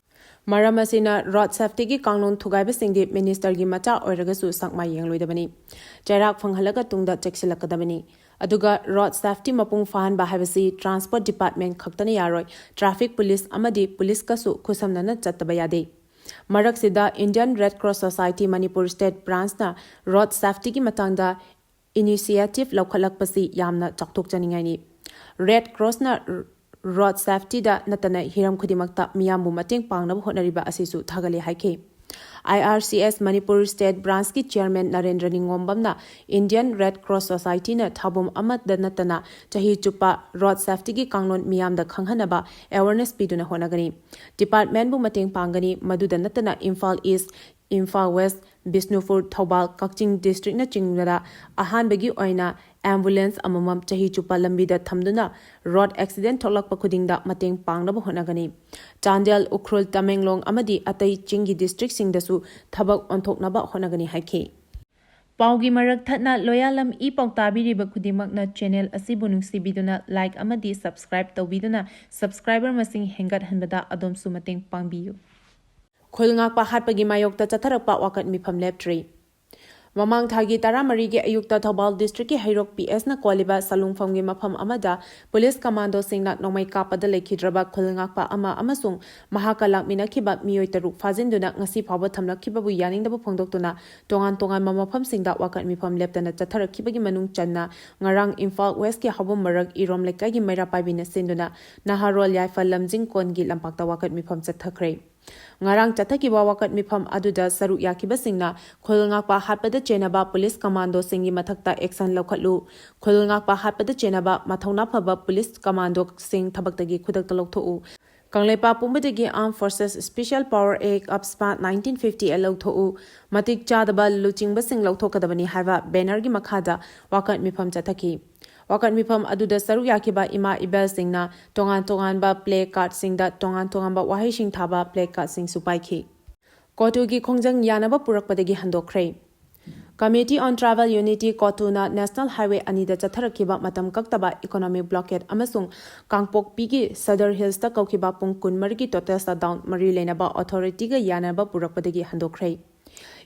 ꯃꯔꯝ ꯑꯁꯤꯅ ꯔꯣꯗ ꯁꯦꯐꯇꯤꯒꯤ ꯀꯥꯡꯂꯣꯟ ꯊꯨꯒꯥꯏꯕꯁꯤꯡꯗꯤ ꯃꯤꯅꯤꯁꯇꯔꯒꯤ ꯃꯆꯥ ꯑꯣꯏꯔꯒꯁꯨ ꯁꯛ ꯃꯥꯏ ꯌꯦꯡꯂꯣꯏꯗꯕꯅꯤ꯫ ꯆꯩꯔꯥꯛ ꯐꯪꯍꯜꯂꯒ ꯇꯨꯡꯗ ꯆꯦꯛꯁꯤꯜꯂꯛꯀꯗꯕꯅꯤ꯫ ꯑꯗꯨꯒ ꯔꯣꯗ ꯁꯦꯐꯇꯤ ꯃꯄꯨꯡ ꯐꯥꯍꯟꯕ ꯍꯥꯏꯕꯁꯤ ꯇ꯭ꯔꯥꯟꯁꯄꯣꯔꯠ ꯗꯤꯄꯥꯔꯠꯃꯦꯟꯠ ꯈꯛꯇꯅ ꯌꯥꯔꯣꯏ, ꯇ꯭ꯔꯥꯐꯤꯛ ꯄꯨꯂꯤꯁ ꯑꯃꯗꯤ ꯄꯨꯂꯤꯁꯀꯁꯨ ꯈꯨꯠꯁꯝꯅꯅ ꯆꯠꯇꯕ ꯌꯥꯗꯦ꯫ ꯃꯔꯛꯁꯤꯗ Indian Red Cross Society Manipur state ꯕ꯭ꯔꯥꯟꯆꯅ ꯔꯣꯗ ꯁꯦꯐꯇꯤꯒꯤ ꯃꯇꯥꯡꯗ ꯏꯅꯤꯁꯤꯌꯦꯇꯤꯚ ꯂꯧꯈꯠꯂꯛꯄꯁꯤ ꯌꯥꯝꯅ ꯆꯥꯎꯊꯣꯛꯆꯅꯤꯡꯉꯥꯏꯅꯤ꯫ ꯔꯦꯗ ꯀ꯭ꯔꯣꯁꯅ ꯔꯣꯗ ꯁꯦꯐꯇꯤꯗ ꯅꯠꯇꯅ ꯍꯤꯔꯝ ꯈꯨꯗꯤꯡꯃꯛꯇ ꯃꯤꯌꯥꯝꯕꯨ ꯃꯇꯦꯡ ꯄꯥꯡꯅꯕ ꯍꯣꯠꯅꯔꯤꯕ ꯑꯁꯤꯁꯨ ꯊꯥꯒꯠꯂꯤ ꯍꯥꯏꯈꯤ꯫ I R C S Manipur state ꯕ꯭ꯔꯥꯟꯁꯀꯤ ꯆꯤꯌꯔꯃꯦꯟ ꯅꯔꯦꯟꯗ꯭ꯔ ꯅꯤꯉꯣꯝꯕꯝꯅ ꯏꯟꯗꯤꯌꯟ ꯔꯦꯗ ꯀ꯭ꯔꯣꯁ ꯁꯣꯁꯥꯏꯇꯤꯅ ꯊꯧꯕꯨꯝ ꯑꯃꯗ ꯅꯠꯇꯅ ꯆꯍꯤ ꯆꯨꯞꯄ ꯔꯣꯗ ꯁꯦꯐꯇꯤꯒꯤ ꯀꯥꯡꯂꯣꯟ ꯃꯤꯌꯥꯝꯗ ꯈꯪꯍꯟꯅꯕ ꯑꯦꯋꯥꯔꯅꯦꯁ ꯄꯤꯗꯨꯅ ꯍꯣꯠꯅꯒꯅꯤ꯫ ꯗꯤꯄꯥꯔꯠꯃꯦꯟꯕꯨ ꯃꯇꯦꯡ ꯄꯥꯡꯒꯅꯤ꯫ ꯃꯗꯨꯗ ꯅꯠꯇꯅ ꯏꯝꯐꯥꯜ ꯏꯁ, ꯏꯝꯐꯥꯜ ꯋꯦꯁ, ꯕꯤꯁꯅꯨꯄꯨꯔ, ꯊꯧꯕꯥꯜ, ꯀꯛꯆꯤꯡ ꯗꯤꯁꯇ꯭ꯔꯤꯛꯅꯆꯤꯡꯕꯗ ꯑꯍꯥꯟꯕꯒꯤ ꯑꯣꯏꯅ ꯑꯦꯝꯕꯨꯂꯦꯟꯁ ꯑꯃꯃꯝ ꯆꯍꯤ ꯆꯨꯞꯄ ꯂꯝꯕꯤꯗ ꯊꯝꯗꯨꯅ ꯔꯣꯗ ꯑꯦꯛꯁꯤꯗꯦꯟ ꯊꯣꯛꯂꯛꯄ ꯈꯨꯗꯤꯡꯗ ꯃꯇꯦꯡ ꯄꯥꯡꯅꯕ ꯍꯣꯠꯅꯒꯅꯤ꯫ ꯆꯥꯟꯗꯦꯜ, ꯎꯈ꯭ꯔꯨꯜ, ꯇꯃꯦꯡꯂꯣꯡ ꯑꯃꯗꯤ ꯑꯇꯩ ꯆꯤꯡꯒꯤ ꯗꯤꯁꯇ꯭ꯔꯤꯛꯁꯤꯡꯗꯁꯨ ꯊꯕꯛ ꯑꯣꯟꯊꯣꯛꯅꯕ ꯍꯣꯠꯅꯒꯅꯤ ꯍꯥꯏꯈꯤ꯫ ꯄꯥꯎꯒꯤ ꯃꯔꯛ ꯊꯠꯅ ꯂꯣꯌꯥꯂꯝ ꯏ ꯄꯥꯎ ꯇꯥꯕꯤꯔꯤꯕ ꯈꯨꯗꯤꯡꯃꯛꯅ ꯆꯦꯅꯦꯜ ꯑꯁꯤꯕꯨ ꯅꯨꯡꯁꯤꯕꯤꯗꯨꯅ ꯂꯥꯏꯛ ꯑꯃꯗꯤ ꯁꯕꯁꯀ꯭ꯔꯥꯏꯕ ꯇꯧꯕꯤꯗꯨꯅ ꯁꯕꯁꯀ꯭ꯔꯥꯏꯕꯔ ꯃꯁꯤꯡ ꯍꯦꯟꯒꯠꯍꯟꯕꯗ ꯑꯗꯣꯝꯁꯨ ꯃꯇꯦꯡ ꯄꯥꯡꯕꯤꯌꯨ꯫ ꯈꯨꯜ ꯉꯥꯛꯄ ꯍꯥꯠꯄꯒꯤ ꯃꯥꯌꯣꯛꯇ ꯆꯠꯊꯔꯛꯄ ꯋꯥꯀꯠ ꯃꯤꯐꯝ ꯂꯦꯞꯇ꯭ꯔꯤ꯫ ꯃꯃꯥꯡ ꯊꯥꯒꯤ ꯇꯔꯥꯃꯔꯤꯒꯤ ꯑꯌꯨꯛꯇ ꯊꯧꯕꯥꯜ ꯗꯤꯁꯇ꯭ꯔꯤꯛꯀꯤ ꯍꯩꯔꯣꯛ ꯄꯤ ꯑꯦꯁꯅ ꯀꯣꯜꯂꯤꯕ ꯁꯂꯨꯡꯐꯝꯒꯤ ꯃꯐꯝ ꯑꯃꯗ ꯄꯨꯂꯤꯁ ꯀꯃꯥꯟꯗꯣꯁꯤꯡꯅ ꯅꯣꯡꯃꯩ ꯀꯥꯞꯄꯗ ꯂꯩꯈꯤꯗ꯭ꯔꯕ ꯈꯨꯜ ꯉꯥꯛꯄ ꯑꯃ ꯑꯃꯁꯨꯡ ꯃꯍꯥꯛꯀ ꯂꯥꯛꯃꯤꯟꯅꯈꯤꯕ ꯃꯤꯑꯣꯏ ꯇꯔꯨꯛ ꯐꯥꯖꯤꯟꯗꯨꯅ ꯉꯁꯤ ꯐꯥꯎꯕ ꯊꯝꯂꯛꯈꯤꯕꯕꯨ ꯌꯥꯅꯤꯡꯗꯕ ꯐꯣꯡꯗꯣꯛꯇꯨꯅ ꯇꯣꯉꯥꯟ ꯇꯣꯉꯥꯟꯕ ꯃꯐꯝꯁꯤꯡꯗ ꯋꯥꯀꯠ ꯃꯤꯐꯝ ꯂꯦꯞꯇꯅ ꯆꯠꯊꯔꯛꯈꯤꯕꯒꯤ ꯃꯅꯨꯡ ꯆꯟꯅ ꯉꯔꯥꯡ ꯏꯝꯐꯥꯜ ꯋꯦꯁꯀꯤ ꯍꯥꯎꯕꯝ ꯃꯔꯛ ꯏꯔꯣꯝ ꯂꯩꯀꯥꯏꯒꯤ ꯃꯩꯔꯥ ꯄꯥꯏꯕꯤꯅ ꯁꯤꯟꯗꯨꯅ ꯅꯍꯥꯔꯣꯜ ꯌꯥꯏꯐ ꯂꯝꯖꯤꯡ ꯀꯣꯟꯒꯤ ꯂꯝꯄꯥꯛꯇ ꯋꯥꯀꯠ ꯃꯤꯐꯝ ꯆꯠꯊꯈ꯭ꯔꯦ꯫ ꯉꯔꯥꯡ ꯆꯠꯊꯈꯤꯕ ꯋꯥꯀꯠ ꯃꯤꯐꯝ ꯑꯗꯨꯗ ꯁꯔꯨꯛ ꯌꯥꯈꯤꯕꯁꯤꯡꯅ ꯈꯨꯜ ꯉꯥꯛꯄ ꯍꯥꯠꯄꯗ ꯆꯦꯟꯅꯕ ꯄꯨꯂꯤꯁ ꯀꯃꯥꯟꯗꯣꯁꯤꯡꯒꯤ ꯃꯊꯛꯇ ꯑꯦꯛꯁꯟ ꯂꯧꯈꯠꯂꯨ, ꯈꯨꯜ ꯉꯥꯛꯄ ꯍꯥꯠꯄꯗ ꯆꯦꯟꯅꯕ ꯃꯊꯧꯅꯥ ꯐꯕ ꯄꯨꯂꯤꯁ ꯀꯃꯥꯟꯗꯣꯁꯤꯡ ꯊꯕꯛꯇꯒꯤ ꯈꯨꯗꯛꯇ ꯂꯧꯊꯣꯛꯎ, Kangleipak ꯄꯨꯝꯕꯗꯒꯤ Armed Forces Special Power Act of S P A nineteen fifty-eight ꯂꯧꯊꯣꯛꯎ, ꯃꯇꯤꯛ ꯆꯥꯗꯕ ꯂꯨꯆꯤꯡꯕꯁꯤꯡ ꯂꯧꯊꯣꯛꯀꯗꯕꯅꯤ ꯍꯥꯏꯕ ꯕꯦꯅꯔꯒꯤ ꯃꯈꯥꯗ ꯋꯥꯀꯠ ꯃꯤꯐꯝ ꯆꯠꯊꯈꯤ꯫ ꯋꯥꯀꯠ ꯃꯤꯐꯝ ꯑꯗꯨꯗ ꯁꯔꯨꯛ ꯌꯥꯈꯤꯕ ꯏꯃꯥ ꯏꯕꯦꯜꯁꯤꯡꯅ ꯇꯣꯉꯥꯟ ꯇꯣꯉꯥꯟꯕ ꯄ꯭ꯂꯦ ꯀꯥꯔꯗꯁꯤꯡꯗ ꯇꯣꯉꯥꯟ ꯇꯣꯉꯥꯟꯕ ꯋꯥꯍꯩꯁꯤꯡ ꯊꯥꯕ ꯄ꯭ꯂꯦ ꯀꯥꯔꯗꯁꯤꯡꯁꯨ ꯄꯥꯏꯈꯤ꯫ ꯀꯣꯇꯨꯒꯤ ꯈꯣꯡꯖꯪ ꯌꯥꯅꯕ ꯄꯨꯔꯛꯄꯗꯒꯤ ꯍꯟꯗꯣꯛꯈ꯭ꯔꯦ꯫ Committee on Tribal Unity ꯀꯣꯇꯨꯅ National Highway ꯑꯅꯤꯗ ꯆꯠꯊꯔꯛꯈꯤꯕ ꯃꯇꯝ ꯀꯛꯇꯕ economic blockade ꯑꯃꯁꯨꯡ ꯀꯥꯡꯄꯣꯛꯄꯤꯒꯤ ꯁꯗꯔ ꯍꯤꯜꯁꯇ ꯀꯧꯈꯤꯕ ꯄꯨꯡ ꯀꯨꯟꯃꯔꯤꯒꯤ total shutdown ꯃꯔꯤ ꯂꯩꯅꯕ ꯑꯣꯊꯣꯔꯤꯇꯤꯒ ꯌꯥꯅꯕ ꯄꯨꯔꯛꯄꯗꯒꯤ ꯍꯟꯗꯣꯛꯈ꯭ꯔꯦ꯫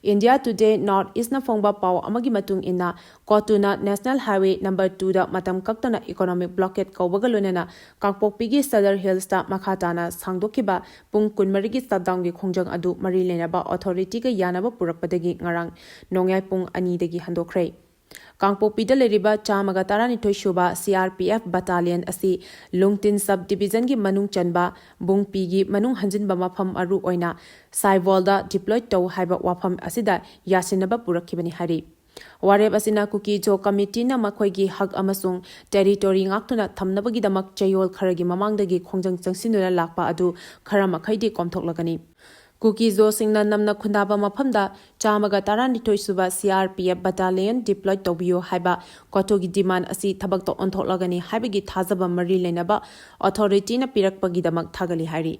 India Today North Eastꯅ ꯐꯣꯡꯕ ꯄꯥꯎ ꯑꯃꯒꯤ ꯃꯇꯨꯡ ꯏꯟꯅ, ꯀꯣꯇꯨꯅ National Highway number twoꯗ ꯃꯇꯝ ꯀꯛꯇꯅ economic blockade ꯀꯧꯕꯒ ꯂꯣꯏꯅꯅ ꯀꯥꯡꯄꯣꯛꯄꯤꯒꯤ ꯁꯗꯔ ꯍꯤꯜꯁꯇ ꯃꯈꯥ ꯇꯥꯅ ꯁꯥꯡꯗꯣꯛꯈꯤꯕ ꯄꯨꯡ ꯀꯨꯟꯃꯔꯤꯒꯤ shutdownꯒꯤ ꯈꯣꯡꯖꯪ ꯑꯗꯨ ꯃꯔꯤ ꯂꯩꯅꯕ ꯑꯣꯊꯣꯔꯤꯇꯤꯒ ꯌꯥꯅꯕ ꯄꯨꯔꯛꯄꯗꯒꯤ ꯉꯔꯥꯡ ꯅꯣꯡꯌꯥꯏ ꯄꯨꯡ ꯑꯅꯤꯗꯒꯤ ꯍꯟꯗꯣꯛꯈ꯭ꯔꯦ꯫ ꯀꯥꯡꯄꯣꯛꯄꯤꯗ ꯂꯩꯔꯤꯕ ꯆꯥꯝꯃꯒ ꯇꯔꯥꯅꯤꯊꯣꯏ ꯁꯨꯕ C R P F battalion ꯑꯁꯤ ꯂꯨꯡꯇꯤꯟ sub division ꯒꯤ ꯃꯅꯨꯡ ꯆꯟꯕ ꯕꯨꯡꯄꯤꯒꯤ ꯃꯅꯨꯡ ꯍꯟꯖꯤꯟꯕ ꯃꯐꯝ ꯃꯔꯨ ꯑꯣꯏꯅ ꯁꯥꯏꯕꯣꯜꯗ deploy ꯇꯧ ꯍꯥꯏꯕ ꯋꯥꯐꯝ ꯑꯁꯤꯗ ꯌꯥꯁꯤꯟꯅꯕ ꯄꯨꯔꯛꯈꯤꯕꯅꯤ ꯍꯥꯏꯔꯤ꯫ ꯋꯥꯔꯦꯞ ꯑꯁꯤꯅ ꯀꯨꯀꯤ ꯖꯣ ꯀꯃꯤꯇꯤꯅ ꯃꯈꯣꯏꯒꯤ ꯍꯛ ꯑꯃꯁꯨꯡ territory ꯉꯥꯛꯇꯨꯅ ꯊꯝꯅꯕꯒꯤꯗꯃꯛ ꯆꯌꯣꯜ ꯈꯔꯒꯤ ꯃꯃꯥꯡꯗꯒꯤ ꯈꯣꯡꯖꯪ ꯆꯪꯁꯤꯟꯗꯨꯅ ꯂꯥꯛꯄ ꯑꯗꯨ ꯈꯔ ꯃꯈꯩꯗꯤ ꯀꯣꯝꯊꯣꯛꯂꯒꯅꯤ꯫ ꯀꯨꯀꯤ ꯖꯣꯁꯤꯡꯅ ꯅꯝꯅ ꯈꯨꯟꯗꯥꯕ ꯃꯐꯝꯗ ꯆꯥꯝꯃꯒ ꯇꯔꯥꯅꯤꯊꯣꯏ ꯁꯨꯕ C R P F battalion deploy ꯇꯧꯕꯤꯌꯨ ꯍꯥꯏꯕ ꯀꯣꯇꯣꯒꯤ demand ꯑꯁꯤ ꯊꯕꯛꯇ ꯑꯣꯟꯊꯣꯛꯂꯒꯅꯤ ꯍꯥꯏꯕꯒꯤ ꯊꯥꯖꯕ ꯃꯔꯤ ꯂꯩꯅꯕ authority ꯅ ꯄꯤꯔꯛꯄꯒꯤꯗꯃꯛ ꯊꯥꯒꯠꯂꯤ ꯍꯥꯏꯔꯤ꯫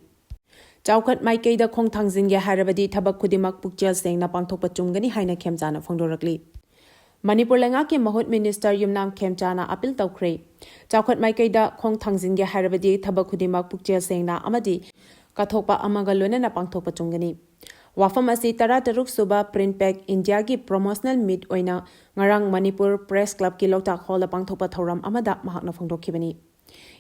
ꯆꯥꯎꯈꯠ ꯃꯥꯏꯀꯩꯗ ꯈꯣꯡ ꯊꯥꯡꯖꯤꯟꯒꯦ ꯍꯥꯏꯔꯕꯗꯤ ꯊꯕꯛ ꯈꯨꯗꯤꯡꯃꯛ ꯄꯨꯛꯆꯦꯜ ꯁꯦꯡꯅ ꯄꯥꯡꯊꯣꯛꯄ ꯆꯨꯝꯒꯅꯤ ꯍꯥꯏꯅ ꯈꯦꯝꯆꯥꯅ ꯐꯣꯡꯗꯣꯔꯛꯂꯤ꯫ ꯃꯅꯤꯄꯨꯔ ꯂꯩꯉꯥꯛꯀꯤ ꯃꯍꯨꯠ minister ꯌꯨꯝꯅꯥꯝ ꯈꯦꯝꯆꯥꯅ appeal ꯇꯧꯈ꯭ꯔꯦ꯫ ꯆꯥꯎꯈꯠ ꯃꯥꯏꯀꯩꯗ ꯈꯣꯡ ꯊꯥꯡꯖꯤꯟꯒꯦ ꯍꯥꯏꯔꯕꯗꯤ ꯊꯕꯛ ꯈꯨꯗꯤꯡꯃꯛ ꯄꯨꯛꯆꯦꯜ ꯁꯦꯡꯅ ꯑꯃꯗꯤ ꯀꯠꯊꯣꯛꯄ ꯑꯃꯒ ꯂꯣꯏꯅꯅ ꯄꯥꯡꯊꯣꯛꯄ ꯆꯨꯝꯒꯅꯤ꯫ ꯋꯥꯐꯝ ꯑꯁꯤ ꯇꯔꯥꯇꯔꯨꯛ ꯁꯨꯕ PRINTPAC India ꯒꯤ promotional meet ꯑꯣꯏꯅ ꯉꯔꯥꯡ ꯃꯅꯤꯄꯨꯔ Press Club ꯀꯤ ꯂꯣꯛꯇꯥꯛ hall ꯗ ꯄꯥꯡꯊꯣꯛꯄ ꯊꯧꯔꯝ ꯑꯃꯗ ꯃꯍꯥꯛꯅ ꯐꯣꯡꯗꯣꯛꯈꯤꯕꯅꯤ꯫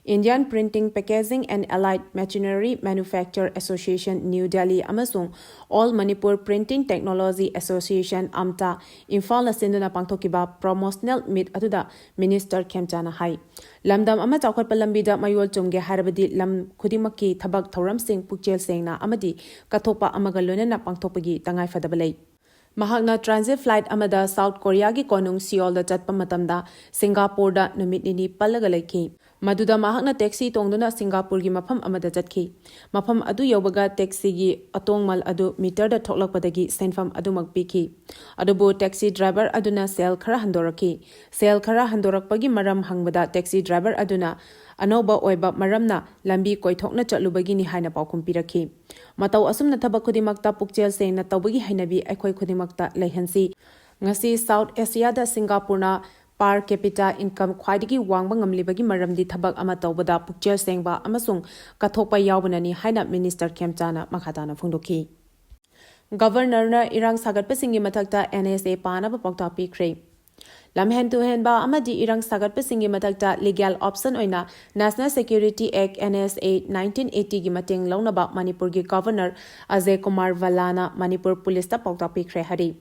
Indian Printing, Packaging and Allied Machinery Manufacture Association, New Delhi ꯑꯃꯁꯨꯡ All Manipur Printing Technology Association, AMTA, ꯏꯝꯐꯥꯜꯅ ꯁꯤꯟꯗꯨꯅ ꯄꯥꯡꯊꯣꯛꯈꯤꯕ promotional meet ꯑꯗꯨꯗ minister ꯈꯦꯝꯆꯥꯅ ꯍꯥꯏ, ꯂꯝꯗꯝ ꯑꯃ ꯆꯥꯎꯈꯠꯄ ꯂꯝꯕꯤꯗ ꯃꯌꯣꯜ ꯆꯨꯝꯒꯦ ꯍꯥꯏꯔꯕꯗꯤ ꯂꯝ ꯈꯨꯗꯤꯡꯃꯛꯀꯤ ꯊꯕꯛ ꯊꯧꯔꯝꯁꯤꯡ ꯄꯨꯛꯆꯦꯜ ꯁꯦꯡꯅ ꯑꯃꯗꯤ ꯀꯠꯊꯣꯛꯄ ꯑꯃꯒ ꯂꯣꯏꯅꯅ ꯄꯥꯡꯊꯣꯛꯄꯒꯤ ꯇꯉꯥꯏꯐꯗꯕ ꯂꯩ꯫ ꯃꯍꯥꯛꯅ transit flight ꯑꯃꯗ South Korea ꯒꯤ ꯀꯣꯅꯨꯡ ꯁꯤꯑꯣꯜꯗ ꯆꯠꯄ ꯃꯇꯝꯗ ꯁꯤꯡꯒꯥꯄꯨꯔꯗ ꯅꯨꯃꯤꯠ ꯅꯤꯅꯤ ꯄꯜꯂꯒ ꯂꯩꯈꯤ꯫ ꯃꯗꯨꯗ ꯃꯍꯥꯛꯅ taxi ꯇꯣꯡꯗꯨꯅ ꯁꯤꯡꯒꯥꯄꯨꯔꯒꯤ ꯃꯐꯝ ꯑꯃꯗ ꯆꯠꯈꯤ꯫ ꯃꯐꯝ ꯑꯗꯨ ꯌꯧꯕꯒ taxi ꯒꯤ ꯑꯇꯣꯡꯃꯜ ꯑꯗꯨ meter ꯗ ꯊꯣꯛꯂꯛꯄꯗꯒꯤ ꯁꯦꯟꯐꯝ ꯑꯗꯨꯃꯛ ꯄꯤꯈꯤ꯫ ꯑꯗꯨꯕꯨ taxi driver ꯑꯗꯨꯅ ꯁꯦꯜ ꯈꯔ ꯍꯟꯗꯣꯔꯛꯈꯤ꯫ ꯁꯦꯜ ꯈꯔ ꯍꯟꯗꯣꯔꯛꯄꯒꯤ ꯃꯔꯝ ꯍꯪꯕꯗ taxi driver ꯑꯗꯨꯅ ꯑꯅꯧꯕ ꯑꯣꯏꯕ ꯃꯔꯝꯅ ꯂꯝꯕꯤ ꯀꯣꯏꯊꯣꯛꯅ ꯆꯠꯂꯨꯕꯒꯤꯅꯤ ꯍꯥꯏꯅ ꯄꯥꯎꯈꯨꯝ ꯄꯤꯔꯛꯈꯤ꯫ ꯃꯇꯧ ꯑꯁꯨꯝꯅ ꯊꯕꯛ ꯈꯨꯗꯤꯡꯃꯛꯇ ꯄꯨꯛꯆꯦꯜ ꯁꯦꯡꯅ ꯇꯧꯕꯒꯤ ꯍꯩꯅꯕꯤ ꯑꯩꯈꯣꯏ ꯈꯨꯗꯤꯡꯃꯛꯇ ꯂꯩꯍꯟꯁꯤ꯫ ꯉꯁꯤ South Asia ꯗ ꯁꯤꯡꯒꯥꯄꯨꯔꯅ per capita income ꯈ꯭ꯋꯥꯏꯗꯒꯤ ꯋꯥꯡꯕ ꯉꯝꯂꯤꯕꯒꯤ ꯃꯔꯝꯗꯤ ꯊꯕꯛ ꯑꯃ ꯇꯧꯕꯗ ꯄꯨꯛꯆꯦꯜ ꯁꯦꯡꯕ ꯑꯃꯁꯨꯡ ꯀꯠꯊꯣꯛꯄ ꯌꯥꯎꯕꯅꯅꯤ ꯍꯥꯏꯅ minister ꯈꯦꯝꯆꯥꯅ ꯃꯈꯥ ꯇꯥꯅ ꯐꯣꯡꯗꯣꯛꯈꯤ꯫ Governor ꯅ ꯏꯔꯥꯡ ꯁꯥꯒꯠꯄꯁꯤꯡꯒꯤ ꯃꯊꯛꯇ N S A ꯄꯥꯅꯕ ꯄꯥꯎꯇꯥꯛ ꯄꯤꯈ꯭ꯔꯦ꯫ ꯂꯝꯍꯦꯟ ꯇꯨꯍꯦꯟꯕ ꯑꯃꯗꯤ ꯏꯔꯥꯡ ꯁꯥꯒꯠꯄꯁꯤꯡꯒꯤ ꯃꯊꯛꯇ legal option ꯑꯣꯏꯅ National Security Act, N S A, nineteen eighty ꯒꯤ ꯃꯇꯦꯡ ꯂꯧꯅꯕ ꯃꯅꯤꯄꯨꯔꯒꯤ Governor ꯑꯖꯌ ꯀꯨꯃꯥꯔ ꯚꯜꯂꯥꯅ ꯃꯅꯤꯄꯨꯔ ꯄꯨꯂꯤꯁꯇ ꯄꯥꯎꯇꯥꯛ ꯄꯤꯈ꯭ꯔꯦ ꯍꯥꯏꯔꯤ꯫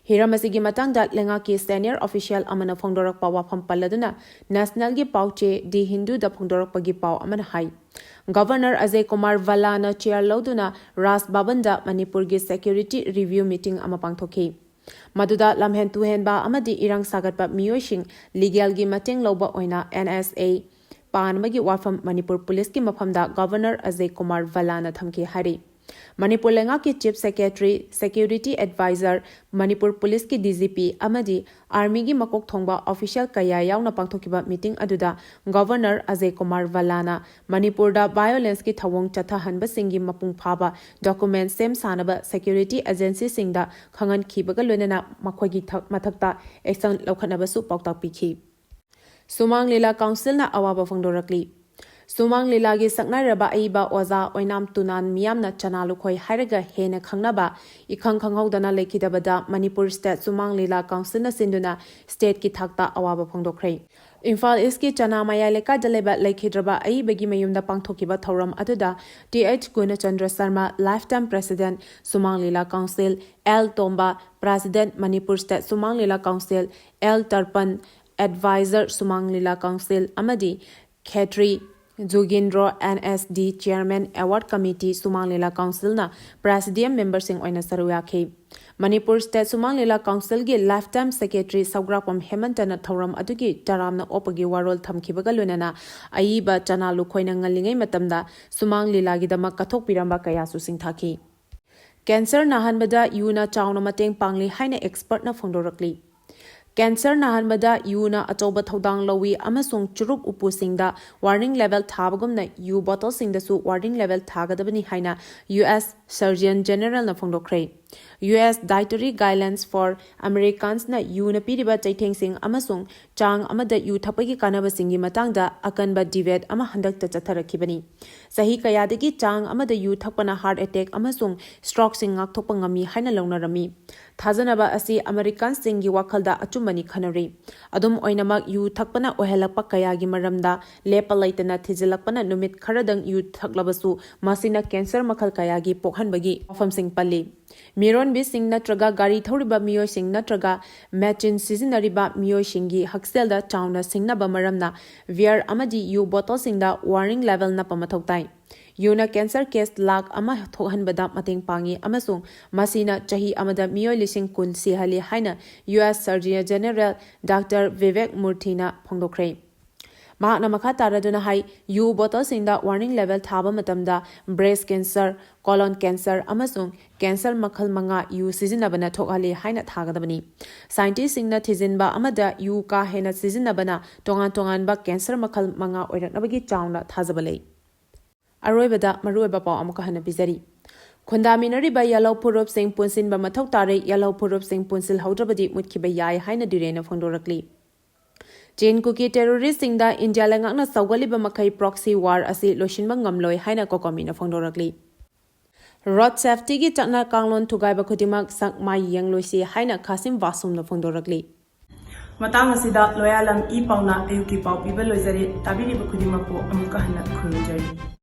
ꯍꯤꯔꯝ ꯑꯁꯤꯒꯤ ꯃꯇꯥꯡꯗ ꯂꯩꯉꯥꯛꯀꯤ senior official ꯑꯃꯅ ꯐꯣꯡꯗꯣꯔꯛꯄ ꯋꯥꯐꯝ ꯄꯜꯂꯗꯨꯅ National ꯒꯤ ꯄꯥꯎꯆꯦ ꯗꯤ ꯍꯤꯟꯗꯨꯗ ꯐꯣꯡꯗꯣꯔꯛꯄꯒꯤ ꯄꯥꯎ ꯑꯃꯅ ꯍꯥꯏ, Governor ꯑꯖꯌ ꯀꯨꯃꯥꯔ ꯚꯜꯂꯥꯅ chair ꯂꯧꯗꯨꯅ ꯔꯥꯖ ꯚꯕꯟꯗ ꯃꯅꯤꯄꯨꯔꯒꯤ security review meeting ꯑꯃ ꯄꯥꯡꯊꯣꯛꯈꯤ꯫ ꯃꯗꯨꯗ ꯂꯝꯍꯦꯟ ꯇꯨꯍꯦꯟꯕ ꯑꯃꯗꯤ ꯏꯔꯥꯡ ꯁꯥꯒꯠꯄ ꯃꯤꯑꯣꯏꯁꯤꯡ legal ꯒꯤ ꯃꯇꯦꯡ ꯂꯧꯕ ꯑꯣꯏꯅ N S A ꯄꯥꯟꯕꯒꯤ ꯋꯥꯐꯝ ꯃꯅꯤꯄꯨꯔ ꯄꯨꯂꯤꯁꯀꯤ ꯃꯐꯝꯗ Governor ꯑꯖꯌ ꯀꯨꯃꯥꯔ ꯚꯜꯂꯥꯅ ꯊꯝꯈꯤ ꯍꯥꯏꯔꯤ꯫ ꯃꯅꯤꯄꯨꯔ ꯂꯩꯉꯥꯛꯀꯤ Chief Secretary, Security Advisor, Manipur ꯄꯨꯂꯤꯁꯀꯤ D G P ꯑꯃꯗꯤ Army ꯒꯤ ꯃꯀꯣꯛ ꯊꯣꯡꯕ official ꯀꯌꯥ ꯌꯥꯎꯅ ꯄꯥꯡꯊꯣꯛꯈꯤꯕ meeting ꯑꯗꯨꯗ Governor ꯑꯖꯌ ꯀꯨꯃꯥꯔ ꯚꯜꯂꯥꯅ ꯃꯅꯤꯄꯨꯔꯗ violence ꯀꯤ ꯊꯧꯑꯣꯡ ꯆꯠꯊꯍꯟꯕꯁꯤꯡꯒꯤ ꯃꯄꯨꯡ ꯐꯥꯕ document ꯁꯦꯝ ꯁꯥꯅꯕ security agency ꯁꯤꯡꯗ ꯈꯪꯍꯟꯈꯤꯕꯒ ꯂꯣꯏꯅꯅ ꯃꯈꯣꯏꯒꯤ ꯊꯛ-, ꯃꯊꯛꯇ action ꯂꯧꯈꯠꯅꯕꯁꯨ ꯄꯥꯎꯇꯥꯛ ꯄꯤꯈꯤ꯫ ꯁꯨꯃꯥꯡ ꯂꯤꯂꯥ council ꯅ ꯑꯋꯥꯕ ꯐꯣꯡꯗꯣꯔꯛꯂꯤ꯫ ꯁꯨꯃꯥꯡ ꯂꯤꯂꯥꯒꯤ ꯁꯛꯅꯥꯏꯔꯕ ꯑꯏꯕ ꯑꯣꯖꯥ ꯑꯣꯏꯅꯥꯝ ꯇꯨꯅꯥꯟ ꯃꯤꯌꯥꯝꯅ ꯆꯅꯥ ꯂꯨꯈꯣꯏ ꯍꯥꯏꯔꯒ ꯍꯦꯟꯅ ꯈꯪꯅꯕ ꯏꯈꯪ ꯈꯪꯍꯧꯗꯅ ꯂꯩꯈꯤꯗꯕꯗ ꯃꯅꯤꯄꯨꯔ State ꯁꯨꯃꯥꯡ ꯂꯤꯂꯥ council ꯅ ꯁꯤꯟꯗꯨꯅ state ꯀꯤ ꯊꯥꯛꯇ ꯑꯋꯥꯕ ꯐꯣꯡꯗꯣꯛꯈ꯭ꯔꯦ꯫ ꯏꯝꯐꯥꯜ East ꯀꯤ ꯆꯅꯥ ꯃꯌꯥꯏ ꯂꯩꯀꯥꯏꯗ ꯂꯩꯕ ꯂꯩꯈꯤꯗ꯭ꯔꯕ ꯑꯏꯕꯒꯤ ꯃꯌꯨꯝꯗ ꯄꯥꯡꯊꯣꯛꯈꯤꯕ ꯊꯧꯔꯝ ꯑꯗꯨꯗ T H ꯒꯨꯅꯆꯟꯗ꯭ꯔ Sharma, lifetime president ꯁꯨꯃꯥꯡ ꯂꯤꯂꯥ council, L ꯇꯣꯝꯕ, president ꯃꯅꯤꯄꯨꯔ State ꯁꯨꯃꯥꯡ ꯂꯤꯂꯥ council, L ꯇꯔꯄꯟ, advisor ꯁꯨꯃꯥꯡ ꯂꯤꯂꯥ council, ꯑꯃꯗꯤ ꯈꯦꯇ꯭ꯔꯤ ꯖꯨꯒꯤꯟꯗ꯭ꯔꯣ, N S D chairman, award committee ꯁꯨꯃꯥꯡ ꯂꯤꯂꯥ council ꯅ presidium member ꯁꯤꯡ ꯑꯣꯏꯅ ꯁꯔꯨꯛ ꯌꯥꯈꯤ꯫ ꯃꯅꯤꯄꯨꯔ State ꯁꯨꯃꯥꯡ ꯂꯤꯂꯥ council ꯒꯤ lifetime secretary ꯁꯧꯒ꯭ꯔꯥꯛꯄꯝ ꯍꯦꯃꯟꯇꯅ ꯊꯧꯔꯝ ꯑꯗꯨꯒꯤ ꯇꯔꯥꯝꯅ ꯑꯣꯛꯄꯒꯤ ꯋꯥꯔꯣꯜ ꯊꯝꯈꯤꯕꯒ ꯂꯣꯏꯅꯅ ꯑꯏꯕ ꯆꯅꯥ ꯂꯨꯈꯣꯏꯅ ꯉꯜꯂꯤꯉꯩ ꯃꯇꯝꯗ ꯁꯨꯃꯥꯡ ꯂꯤꯂꯥꯒꯤꯗꯃꯛ ꯀꯠꯊꯣꯛꯄꯤꯔꯝꯕ ꯀꯌꯥꯁꯨ ꯁꯤꯡꯊꯥꯈꯤ꯫ Cancer ꯅꯥꯍꯟꯕꯗ ꯌꯨꯅ ꯆꯥꯎꯅ ꯃꯇꯦꯡ ꯄꯥꯡꯂꯤ ꯍꯥꯏꯅ expert ꯅ ꯐꯣꯡꯗꯣꯔꯛꯂꯤ꯫ Cancer ꯅꯥꯍꯟꯕꯗ ꯌꯨꯅ ꯑꯆꯧꯕ ꯊꯧꯗꯥꯡ ꯂꯧꯏ ꯑꯃꯁꯨꯡ ꯆꯨꯔꯨꯞ ꯎꯄꯨꯁꯤꯡꯗ warning label ꯊꯥꯕꯒꯨꯝꯅ ꯌꯨ bottle ꯁꯤꯡꯗꯁꯨ warning label ꯊꯥꯒꯗꯕꯅꯤ ꯍꯥꯏꯅ U S Surgeon General ꯅ ꯐꯣꯡꯗꯣꯛꯈ꯭ꯔꯦ꯫ U S Dietary Guidelines for Americans ꯅ ꯌꯨꯅ ꯄꯤꯔꯤꯕ ꯆꯩꯊꯦꯡꯁꯤꯡ ꯑꯃꯁꯨꯡ ꯆꯥꯡ ꯑꯃꯗ ꯌꯨ ꯊꯛꯄꯒꯤ ꯀꯥꯟꯅꯕꯁꯤꯡꯒꯤ ꯃꯇꯥꯡꯗ ꯑꯀꯟꯕ debate ꯑꯃ ꯍꯟꯗꯛꯇ ꯆꯠꯊꯔꯛꯈꯤꯕꯅꯤ꯫ ꯆꯍꯤ ꯀꯌꯥꯗꯒꯤ ꯆꯥꯡ ꯑꯃꯗ ꯌꯨ ꯊꯛꯄꯅ heart attack ꯑꯃꯁꯨꯡ stroke ꯁꯤꯡ ꯉꯥꯛꯊꯣꯛꯄ ꯉꯝꯃꯤ ꯍꯥꯏꯅ ꯂꯧꯅꯔꯝꯃꯤ꯫ ꯊꯥꯖꯅꯕ ꯑꯁꯤ ꯑꯃꯦꯔꯤꯀꯥꯟꯁꯤꯡꯒꯤ ꯋꯥꯈꯜꯗ ꯑꯆꯨꯝꯕꯅꯤ ꯈꯟꯅꯔꯤ꯫ ꯑꯗꯨꯝ ꯑꯣꯏꯅꯃꯛ, ꯌꯨ ꯊꯛꯄꯅ ꯑꯣꯏꯍꯜꯂꯛꯄ ꯀꯌꯥꯒꯤ ꯃꯔꯝꯗ ꯂꯦꯞꯄ ꯂꯩꯇꯅ ꯊꯤꯖꯤꯜꯂꯛꯄꯅ ꯅꯨꯃꯤꯠ ꯈꯔꯗꯪ ꯌꯨ ꯊꯛꯂꯕꯁꯨ ꯃꯁꯤꯅ ꯀꯦꯟꯁꯔ ꯃꯈꯜ ꯀꯌꯥꯒꯤ ꯄꯣꯛꯍꯟꯕꯒꯤ ꯋꯥꯐꯝꯁꯤꯡ ꯄꯜꯂꯤ꯫ ꯃꯤꯔꯣꯟꯕꯤꯁꯤꯡ ꯅꯠꯇ꯭ꯔꯒ ꯒꯥꯔꯤ ꯊꯧꯔꯤꯕ ꯃꯤꯑꯣꯏꯁꯤꯡ ꯅꯠꯇ꯭ꯔꯒ ꯃꯦꯆꯤꯟ ꯁꯤꯖꯤꯟꯅꯔꯤꯕ ꯃꯤꯑꯣꯏꯁꯤꯡꯒꯤ ꯍꯛꯁꯦꯜꯗ ꯆꯥꯎꯅ ꯁꯤꯡꯅꯕ ꯃꯔꯝꯅ ꯕꯤꯌꯔ ꯑꯃꯗꯤ ꯌꯨ ꯕꯣꯇꯜꯁꯤꯡꯗ ꯋꯥꯔꯅꯤꯡ ꯂꯦꯕꯦꯜ ꯅꯞꯄ ꯃꯊꯧ ꯇꯥꯏ꯫ ꯌꯨꯅ ꯀꯦꯟꯁꯔ ꯀꯦꯁ ꯂꯥꯈ ꯑꯃ ꯊꯣꯛꯍꯟꯕꯗ ꯃꯇꯦꯡ ꯄꯥꯡꯏ ꯑꯃꯁꯨꯡ ꯃꯁꯤꯅ ꯆꯍꯤ ꯑꯃꯗ ꯃꯤꯑꯣꯏ ꯂꯤꯁꯤꯡ ꯀꯨꯟ ꯁꯤꯍꯜꯂꯤ ꯍꯥꯏꯅ U S surgeon general doctor Vivek ꯃꯨꯔꯊꯤꯅ ꯐꯣꯡꯗꯣꯛꯈ꯭ꯔꯦ꯫ ꯃꯍꯥꯛꯅ ꯃꯈꯥ ꯇꯥꯔꯗꯨꯅ ꯍꯥꯏ, ꯌꯨ ꯕꯣꯇꯜꯁꯤꯡꯗ ꯋꯥꯔꯅꯤꯡ ꯂꯦꯕꯦꯜ ꯊꯥꯕ ꯃꯇꯝꯗ ꯕ꯭ꯔꯦꯁ ꯀꯦꯟꯁꯔ, ꯀꯣꯂꯣꯟ ꯀꯦꯟꯁꯔ ꯑꯃꯁꯨꯡ ꯀꯦꯟꯁꯔ ꯃꯈꯜ ꯃꯉꯥ ꯌꯨ ꯁꯤꯖꯤꯟꯅꯕꯅ ꯊꯣꯛꯍꯜꯂꯤ ꯍꯥꯏꯅ ꯊꯥꯒꯗꯕꯅꯤ꯫ ꯁꯥꯏꯟꯇꯤꯁꯁꯤꯡꯅ ꯊꯤꯖꯤꯟꯕ ꯑꯃꯗ ꯌꯨ ꯀꯥ ꯍꯦꯟꯅ ꯁꯤꯖꯤꯟꯅꯕꯅ ꯇꯣꯉꯥꯟ ꯇꯣꯉꯥꯟꯕ ꯀꯦꯟꯁꯔ ꯃꯈꯜ ꯃꯉꯥ ꯑꯣꯏꯔꯛꯅꯕꯒꯤ ꯆꯥꯎꯅ ꯊꯥꯖꯕ ꯂꯩ꯫ ꯑꯔꯣꯏꯕꯗ ꯃꯔꯨꯑꯣꯏꯕ ꯄꯥꯎ ꯑꯃꯨꯛꯀ ꯍꯟꯅ ꯄꯤꯖꯔꯤ꯫ ꯈꯨꯟꯗꯥꯃꯤꯟꯅꯔꯤꯕ ꯌꯦꯜꯍꯧ ꯐꯨꯔꯨꯞꯁꯤꯡ ꯄꯨꯟꯁꯤꯟꯕ ꯃꯊꯧ ꯇꯥꯔꯦ, ꯌꯦꯜꯍꯧ ꯐꯨꯔꯨꯞꯁꯤꯡ ꯄꯨꯟꯁꯤꯜꯍꯧꯗ꯭ꯔꯕꯗꯤ ꯃꯨꯠꯈꯤꯕ ꯌꯥꯏ ꯍꯥꯏꯅ ꯗꯤꯔꯦꯟꯅ ꯐꯣꯡꯗꯣꯔꯛꯂꯤ꯫ ꯆꯤꯟ ꯀꯨꯀꯤ ꯇꯦꯔꯣꯔꯤꯁꯁꯤꯡꯗ ꯏꯟꯗꯤꯌꯥ ꯂꯩꯉꯥꯛꯅ ꯁꯧꯒꯠꯂꯤꯕ ꯃꯈꯩ ꯄ꯭ꯔꯣꯛꯁꯤ ꯋꯥꯔ ꯑꯁꯤ ꯂꯣꯏꯁꯤꯟꯕ ꯉꯝꯂꯣꯏ ꯍꯥꯏꯅ ꯀꯣꯀꯣꯃꯤꯅ ꯐꯣꯡꯗꯣꯔꯛꯂꯤ꯫ ꯔꯣꯗ ꯁꯦꯐꯇꯤꯒꯤ ꯆꯠꯅ ꯀꯥꯡꯂꯣꯟ ꯊꯨꯒꯥꯏꯕ ꯈꯨꯗꯤꯡꯃꯛ ꯁꯛ ꯃꯥꯏ ꯌꯦꯡꯂꯣꯏꯁꯤ ꯍꯥꯏꯅ ꯈꯥꯁꯤꯝ ꯕꯥꯁꯨꯝꯅ ꯐꯣꯡꯗꯣꯔꯛꯂꯤ꯫ ꯃꯇꯥꯡ ꯑꯁꯤꯗ ꯂꯣꯌꯥꯂꯝ ꯏ ꯄꯥꯎꯅ ꯑꯌꯨꯛꯀꯤ ꯄꯥꯎ ꯄꯤꯕ ꯂꯣꯏꯖꯔꯦ꯫ ꯇꯥꯕꯤꯔꯤꯕ ꯈꯨꯗꯤꯡꯃꯛꯄꯨ ꯑꯃꯨꯛꯀ ꯍꯟꯅ ꯈꯨꯔꯨꯝꯖꯔꯤ꯫